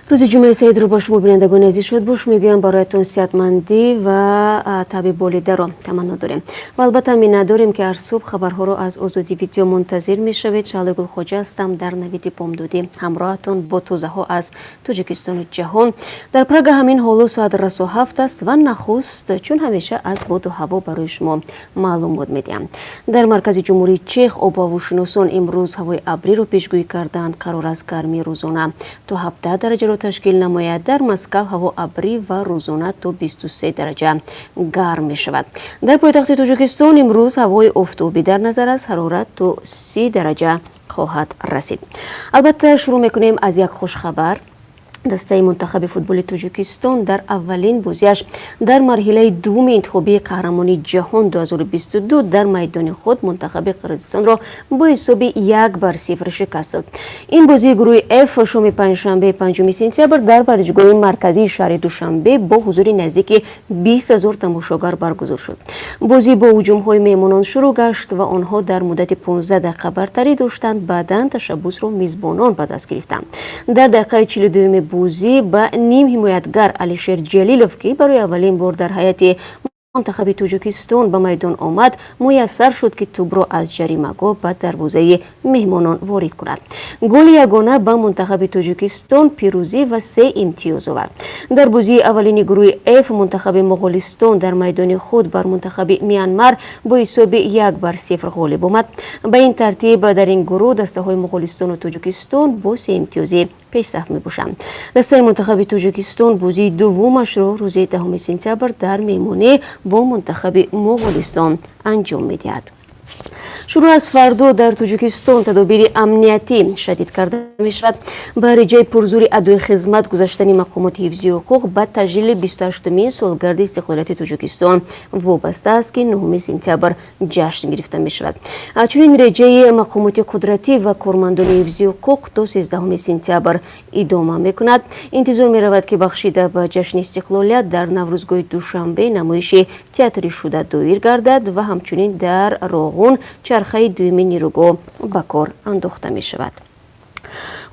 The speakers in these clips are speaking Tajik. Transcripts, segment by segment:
Рӯзи ҷумъаи саидро ба шумо, бинандагони азиз, шодбош мегӯям. Бароятон сиҳатмандӣ ва табъи болидаро таманно дорем ва албатта миннатдорем, ки ҳар субҳ хабарҳоро аз Озодӣ Видео мунтазир мешавед. Шаҳлои Гулхоҷа ҳастам, дар навиди бомдодӣ ҳамроҳатон бо тозаҳо аз Тоҷикистону ҷаҳон. Дар Прага ҳамин ҳоло соат расо 7 аст ва нахуст, чун ҳамеша, аз боду ҳаво барои шумо маълумот медиҳам. Дар маркази Ҷумҳурии Чех обуҳавошиносон имрӯз ҳавои абриро пешгӯӣ карданд. Қарор аст гармии рӯзона то 17 дараҷаро ташкил намояд. Дар Москав ҳаво абрӣ ва рӯзона то 23 дараҷа гарм мешавад. Дар пойтахти Тоҷикистон имрӯз ҳавои офтобӣ дар назар аст, ҳарорат то 30 дараҷа хоҳад расид. Албатта, шурӯъ мекунем аз як хушхабар. Дастаи мунтахаби футболи Тоҷикистон дар аввалин бозиаш дар марҳилаи дуввуми интихобии қаҳрамонии ҷаҳон 2022 дар майдони худ мунтахаби Қирғизистонро бо ҳисоби 1-0 шикаст дод. Ин бозии гурӯҳи Ф шоми панҷшанбе, 5 сентябр, дар варзишгоҳи марказии шаҳри Душанбе бо ҳузури наздики 20 000 тамошогар баргузор шуд. Бозӣ бо ҳуҷумҳои меҳмонон шурӯъ гашт ва онҳо дар муддати 15 дақиқа бартарӣ доштанд. Баъдан ташаббусро мизбонон ба даст гирифтанд. Дар дақиқаи 42-юми бозӣ ба нимҳимоятгар Алишер Ҷалилов, ки барои аввалин бор дар ҳайати мунтахаби Тоҷикистон ба майдон омад, муяссар шуд, ки тӯбро аз ҷаримагоҳ ба дарвозаи меҳмонон ворид кунад. Голи ягона ба мунтахаби Тоҷикистон пирӯзӣ ва се имтиёз овард. Дар бозии аввалини гурӯҳи Ф мунтахаби Моғолистон дар майдони худ бар мунтахаби Мянмар бо ҳисоби 1-0 ғолиб омад. Ба ин тартиб, дар ин гурӯҳ дастаҳои Моғолистону Тоҷикистон бо сеимтиёзӣ пешсаф мебошанд. Дастаи мунтахаби Тоҷикистон бозии дуввумашро рӯзи 10 сентябр дар меҳмонӣ бо мунтахаби Моғолистон анҷом медиҳад. Шурӯъ аз фардо дар Тоҷикистон тадобири амниятӣ шадид карда мешавад. Ба реҷаи пурзури адои хизмат гузаштани мақомоти ҳифзи ҳуқуқ ба таҷлили 28-умин солгарди истиқлолияти Тоҷикистон вобаста аст, ки 9 сентябр ҷашн гирифта мешавад. Чунин реҷаи мақомоти қудратӣ ва кормандони ҳифзи ҳуқуқ то 13 сентябр идома мекунад. Интизор меравад, ки бахшида ба ҷашни истиқлолият дар Наврӯзгоҳи Душанбе намоиши театришуда доир гардад ва ҳамчунин дар Роғун чархаи дуюми нерӯгоҳ ба кор андохта мешавад.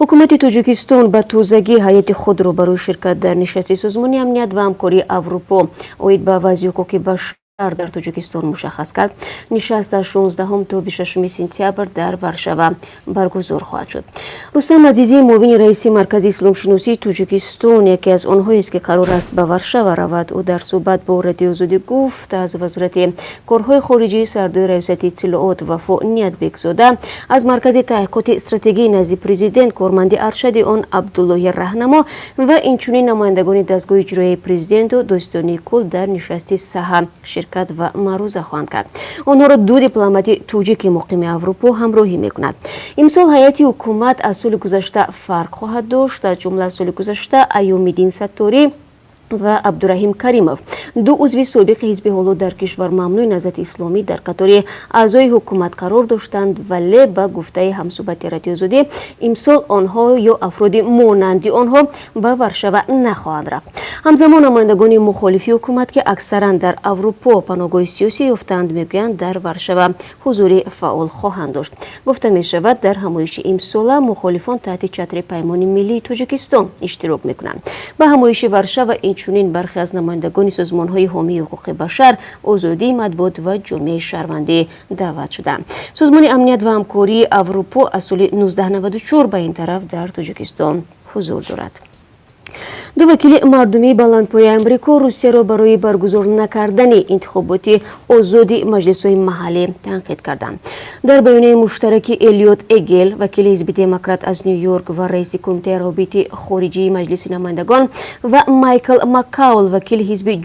Ҳукумати Тоҷикистон ба тозагӣ ҳайати худро барои ширкат дар нишасти Созмони амният ва ҳамкории Аврупо оид ба вазъи ҳуқуқи башар дар Тоҷикистон мушаххас кард. Нишаст аз 16 то 26 сентябр дар Варшава баргузор хоҳад шуд. Рустам Азизӣ, муовини раиси Маркази исломшиносии Тоҷикистон, яке аз онҳоест, ки қарор аст ба Варшава равад. Ӯ дар суҳбат бо Радиои Озодӣ гуфт, аз Вазорати корҳои хориҷӣ сардори Раёсати иттилоот Вафо Ниятбекзода, аз Маркази таҳқиқоти стратегии назди Президент корманди аршади он Абдуллоҳи Раҳнамо ва инчунин намояндагони дастгоҳи иҷроияи Президенту Додситонии кулл дар нишасти саҳа ширкат ва маъруза хоҳанд кард. Онҳоро ду дипломати тоҷики муқими Аврупо ҳамроҳӣ мекунад. Имсол ҳайати ҳукумат аз соли гузашта фарқ хоҳад дошт. Аз ҷумла, соли гузашта Айёмиддин Сатторӣ ва Абдураҳим Каримов, ду узви собиқи ҳизби ҳоло дар кишвар мамнӯи Наҳзати Исломӣ, дар қатори аъзои ҳукумат қарор доштанд. Вале, ба гуфтаи ҳамсӯҳбати Радиои Озодӣ, имсол онҳо ё афроди монанди онҳо ба Варшава нахоҳанд рафт. Ҳамзамон, намояндагони мухолифи ҳукумат, ки аксаран дар Аврупо паноҳгоҳи сиёсӣ ёфтаанд, мегӯянд, дар Варшава ҳузури фаъол хоҳанд дошт. Гуфта мешавад, дар ҳамоиши имсола мухолифон таҳти чатри Паймони миллии Тоҷикистон иштирок мекунанд. Ба ҳамоиши Варшава инчунин бархе аз намояндагони созмонҳои ҳомии ҳуқуқи башар, озодии матбуот ва ҷомеаи шаҳрвандӣ даъват шуданд. Созмони амният ва ҳамкории Аврупо аз соли 1994 ба ин тараф дар Тоҷикистон ҳузур дорад. Ду вакили мардумии баландпояи Амрико Русияро барои баргузор накардани интихоботи озоди маҷлисҳои маҳаллӣ танқид карданд. Дар баёнияи муштараки Элиот Эгел, вакили ҳизби Демократ аз Ню Йорк ва раиси Кумитаи равобити хориҷии Маҷлиси намояндагон, ва Майкл Маккаул, вакили ҳизби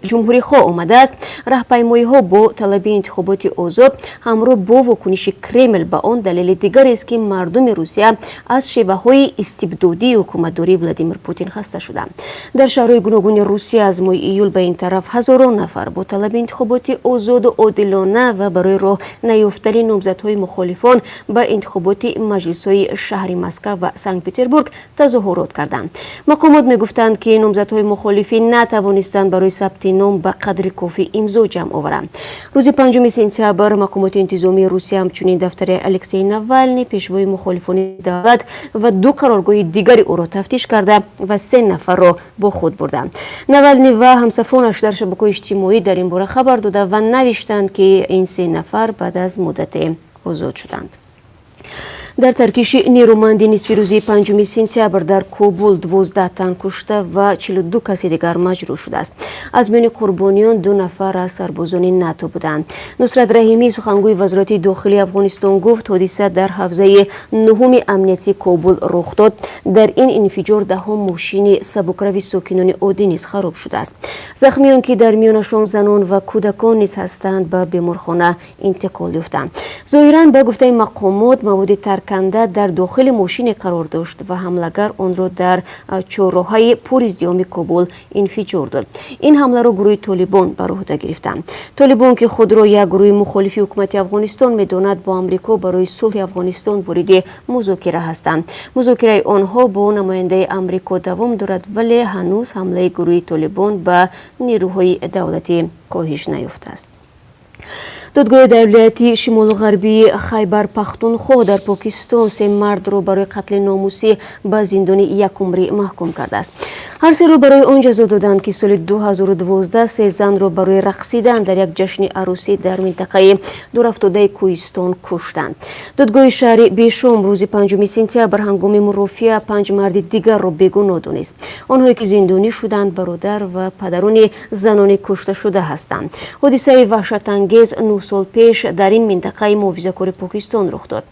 Ҷумҳурихоҳ, омадааст: раҳпаймоиҳо бо талаби интихоботи озод ҳамроҳ бо вокуниши Кремл ба он далели дигарест, ки мардуми Русия аз шеваҳои истибдодии ҳукуматдории Владимир Путин хаста шуданд. Дар шаҳрҳои гуногуни Русия аз моҳи июл ба ин тараф ҳазорон нафар бо талаби интихоботи озоду одилона ва барои роҳ наёфтани номзадҳои мухолифон ба интихоботи маҷлисҳои шаҳри Москав ва Санкт Петербург тазоҳурот карданд. Мақомот мегуфтанд, ки номзадҳои мухолифӣ натавонистанд барои сабти ном ба қадри кофӣ имзо ҷамъ оваранд. Рӯзи 5 сентябр мақомоти интизомии Русия ҳамчунин дафтари Алексей Навални, пешвои мухолифони давлат, ва ду қароргоҳи дигари ӯро тафтиш карда, ва се нафарро бо худ бурданд. Навални ва ҳамсафонаш дар шабакаҳои иҷтимоӣ дар ин бора хабар дода ва навиштанд, ки ин се нафар баъд аз муддате озод шуданд. Дар таркиши нерӯманди нисфирӯзии 5 сентябр дар Кобул 12 тан кушта ва 42 каси дигар маҷрӯҳ шудааст. Аз миёни қурбониён ду нафар аз сарбозони НАТО буданд. Нусрат Раҳимӣ, сухангӯи Вазорати дохилии Афғонистон, гуфт, ҳодиса дар ҳавзаи нуҳуми амниятии Кобул рух дод. Дар ин инфиҷор даҳҳо мошини сабукрави сокинони оддӣ низ хароб шудааст. Захмиён, ки дар миёнашон занон ва кӯдакон низ ҳастанд, ба беморхона интиқол ёфтанд. Зоҳиран, ба гуфтаи мақомот, маводи тарканда дар дохили мошине қарор дошт ва ҳамлагар онро дар чорроҳаи пуриздиҳоми Кобул инфиҷор дод. Ин ҳамларо гурӯҳи Толибон бар уҳда гирифтанд. Толибон, ки худро як гурӯҳи мухолифи ҳукумати Афғонистон медонад, бо Амрико барои сулҳи Афғонистон вориди музокира ҳастанд. Музокираи онҳо бо намояндаи Амрико давом дорад, вале ҳанӯз ҳамлаи гурӯҳи Толибон ба нерӯҳои давлатӣ коҳиш наёфтааст. Додгоҳи дар вилояти шимолу ғарбии Хайбар Пахтунхо дар Покистон се мардро барои қатли номусӣ ба зиндони якумрӣ маҳкум кардааст. Ҳар серо барои он ҷазо доданд, ки соли 2012 се занро барои рақсидан дар як ҷашни арӯсӣ дар минтақаи дурафтодаи кӯҳистон куштанд. Додгоҳи шаҳри Бешом рӯзи 5 сентябр ҳангоми мурофиа панҷ марди дигарро бегуноҳ донист. Онҳое ки зиндонӣ шуданд, бародар ва падарони занони кушташуда ҳастанд. Ҳодисаи ваҳшатангез 9 сол пеш дар ин минтақаи муҳофизакори Покистон рух дод.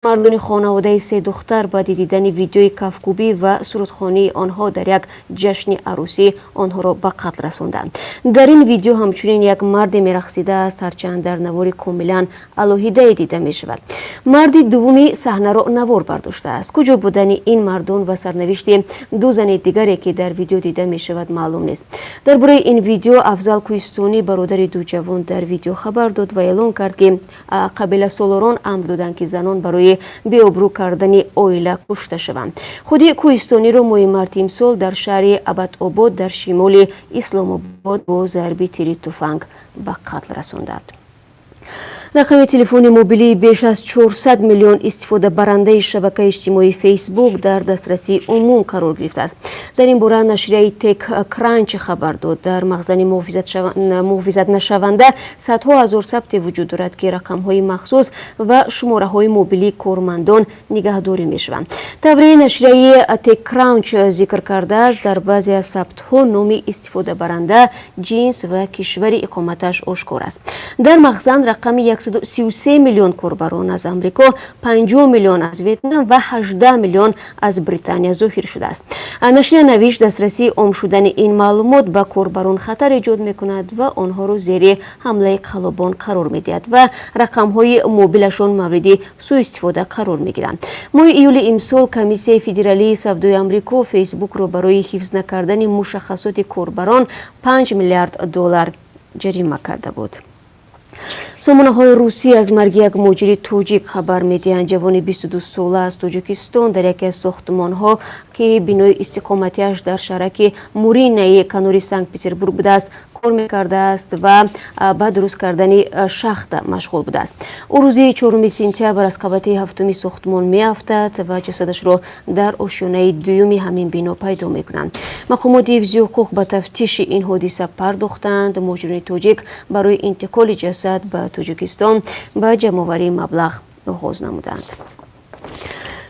Мардони хонаводаи се духтар баъди дидани видеои кафкӯбӣ ва сурудхонии онҳо дар як ҷашни арӯсӣ онҳоро ба қатл расонданд. Дар ин видео ҳамчунин як марде мерақсидааст, ҳарчанд дар навори комилан алоҳидае дида мешавад. Марди дуввуми саҳнаро навор бардоштааст. Куҷо будани ин мардон ва сарнавишти ду зани дигаре, ки дар видео дида мешавад, маълум нест. Дар бораи ин видео Афзал Кӯҳистонӣ, бародари ду ҷавон дар видео, хабар дод ва эълон кард, ки қабиласолорон амр доданд, ки занон барои беобрӯ кардани оила кушта шаванд. Худи Кӯҳистониро моҳи марти имсол дар шаҳри Аббатобод дар шимоли Исломобод бо зарби тири туфанг ба қатл расонданд. Рақами телефони мобилии беш аз 400 миллион истифодабарандаи шабакаи иҷтимоии Фейсбук дар дастрасии умум қарор гирифтааст. Дар ин бора нашрияи TechCrunch хабар дод. Дар махзани муҳофизатнашаванда садҳо ҳазор сабте вуҷуд дорад, ки рақамҳои махсус ва шумораҳои мобилии кормандон нигаҳдорӣ мешаванд. Тавре нашрияи TechCrunch зикр кардааст, дар баъзе аз сабтҳо номи истифодабаранда, ҷинс ва кишвари иқоматаш ошкор аст. Дар махзан рақами 133 миллион корбарон аз Амрико, 50 миллион аз Ветнам ва 18 миллион аз Британия зоҳир шудааст. Нашрия навишт, дастрасии ом шудани ин маълумот ба корбарон хатар эҷод мекунад ва онҳоро зери ҳамлаи қаллобон қарор медиҳад ва рақамҳои мобилашон мавриди сӯистифода қарор мегиранд. Моҳи июли имсол Комиссияи федералии савдои Амрико Фейсбукро барои ҳифз накардани мушаххасоти корбарон 5 миллиард доллар ҷарима карда буд. Сомонаҳои русӣ аз марги як муҳоҷири тоҷик хабар медиҳанд. Ҷавони 22 сола аз Тоҷикистон дар яке аз сохтмонҳо, ки бинои истиқоматиаш дар шаҳраки Муринаи канори Санкт Петербург будааст, кор мекардааст ва ба дуруст кардани шахта машғул будааст. Ӯ рӯзи 4 сентябр аз қабати ҳафтуми сохтмон меафтад ва ҷасадашро дар ошёнаи дуюми ҳамин бино пайдо мекунанд. Мақомоти ҳифзи ҳуқуқ ба тафтиши ин ҳодиса пардохтанд. Муҳоҷирони тоҷик барои интиқоли ҷасад ба Тоҷикистон ба ҷамъоварии маблағ оғоз намуданд.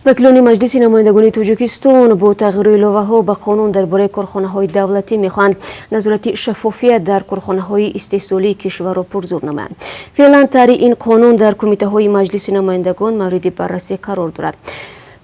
Вакилони Маҷлиси намояндагони Тоҷикистон бо тағйиру иловаҳо ба қонун дар бораи корхонаҳои давлатӣ мехоҳанд назорати шаффофият дар корхонаҳои истеҳсолии кишварро пурзур намоянд. Феълан тарҳи ин қонун дар кумитаҳои Маҷлиси намояндагон мавриди баррасӣ қарор дорад.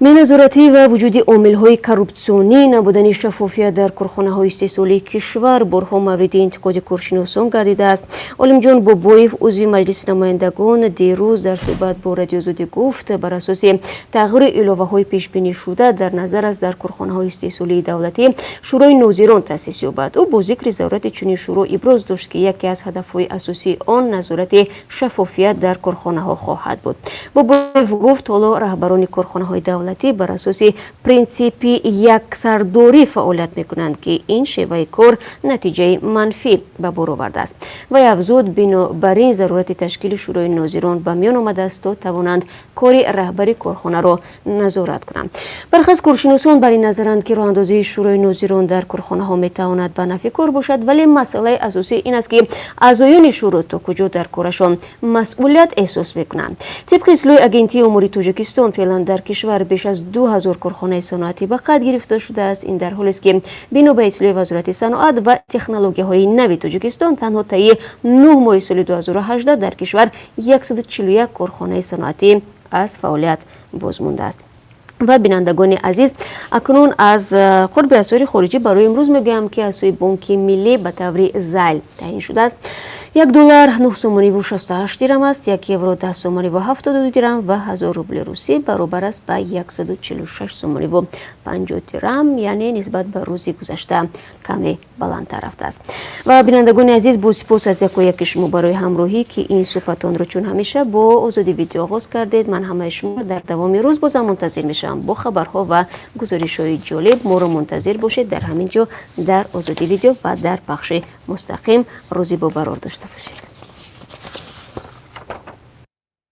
Беназоратӣ ва вуҷуди омилҳои коррупсионӣ, набудани шаффофият дар корхонаҳои истеҳсолии кишвар борҳо мавриди интиқоди коршиносон гардидааст. Олимҷон Бобоев, узви Маҷлиси намояндагон, дирӯз дар суҳбат бо Радиозодӣ гуфт, бар асоси тағйиру иловаҳои пешбинишуда дар назар аст, дар корхонаҳои истеҳсолии давлатӣ шӯрои нозирон таъсис ёбад. Ӯ бо зикри зарурати чунин шӯро иброз дошт, ки яке аз ҳадафҳои асосии он назорати шаффофият дар корхонаҳо хоҳад буд. Бобоев гуфт, ҳоло раҳбарони корхонаҳои давлатӣ Давлатӣ бар асоси принсипи яксардорӣ фаъолият мекунанд, ки ин шеваи кор натиҷаи манфӣ ба бор овардааст. Вай афзуд, бинобар ин зарурати ташкили Шӯрои нозирон ба миён омадааст, то тавонанд кори раҳбари корхонаро назорат кунанд. Бархе аз коршиносон бар ин назаранд, ки роҳандозии Шӯрои нозирон дар корхонаҳо метавонад ба нафъи кор бошад, вале масъалаи асосӣ ин аст, ки аъзоёни шӯро то куҷо дар корашон масъулият эҳсос мекунанд. Тибқи иттилои Агентии омори Тоҷикистон, феълан дар кишвар беш аз 2000 корхонаи саноатӣ ба қайд гирифта шудааст. Ин дар ҳолест, ки бино ба иттилои Вазорати саноат ва технологияҳои нави Тоҷикистон, танҳо таи 9 моҳи соли 2018 дар кишвар 141 корхонаи саноатӣ аз фаъолият боз мондааст. Ва, бинандагони азиз, акнун аз қурби асъори хориҷӣ барои имрӯз мегӯям, ки аз сӯи Бонки Миллӣ ба таври зайл таъин шудааст. 1 доллар 9 сомониву 68 дирам аст, 1 евро 10 сомониву 72 дирам ва 1000 рубли русӣ баробар аст ба 146 сомониву 50 дирам, яъне нисбат ба рӯзи гузашта каме баландтар рафтааст. Ва, бинандагони азиз, бо сипос аз яку яки шумо барои ҳамроҳӣ, ки ин суҳбатонро чун ҳамеша бо Озодӣ Видео оғоз кардед. Ман ҳамаи шумо дар давоми рӯз бозам мунтазир мешавам бо хабарҳо ва гузоришҳои ҷолиб. Моро мунтазир бошед дар ҳамин ҷо, дар Озодӣ Видео ва дар пахши мустақим. Рӯзи бобарор дошта бошед.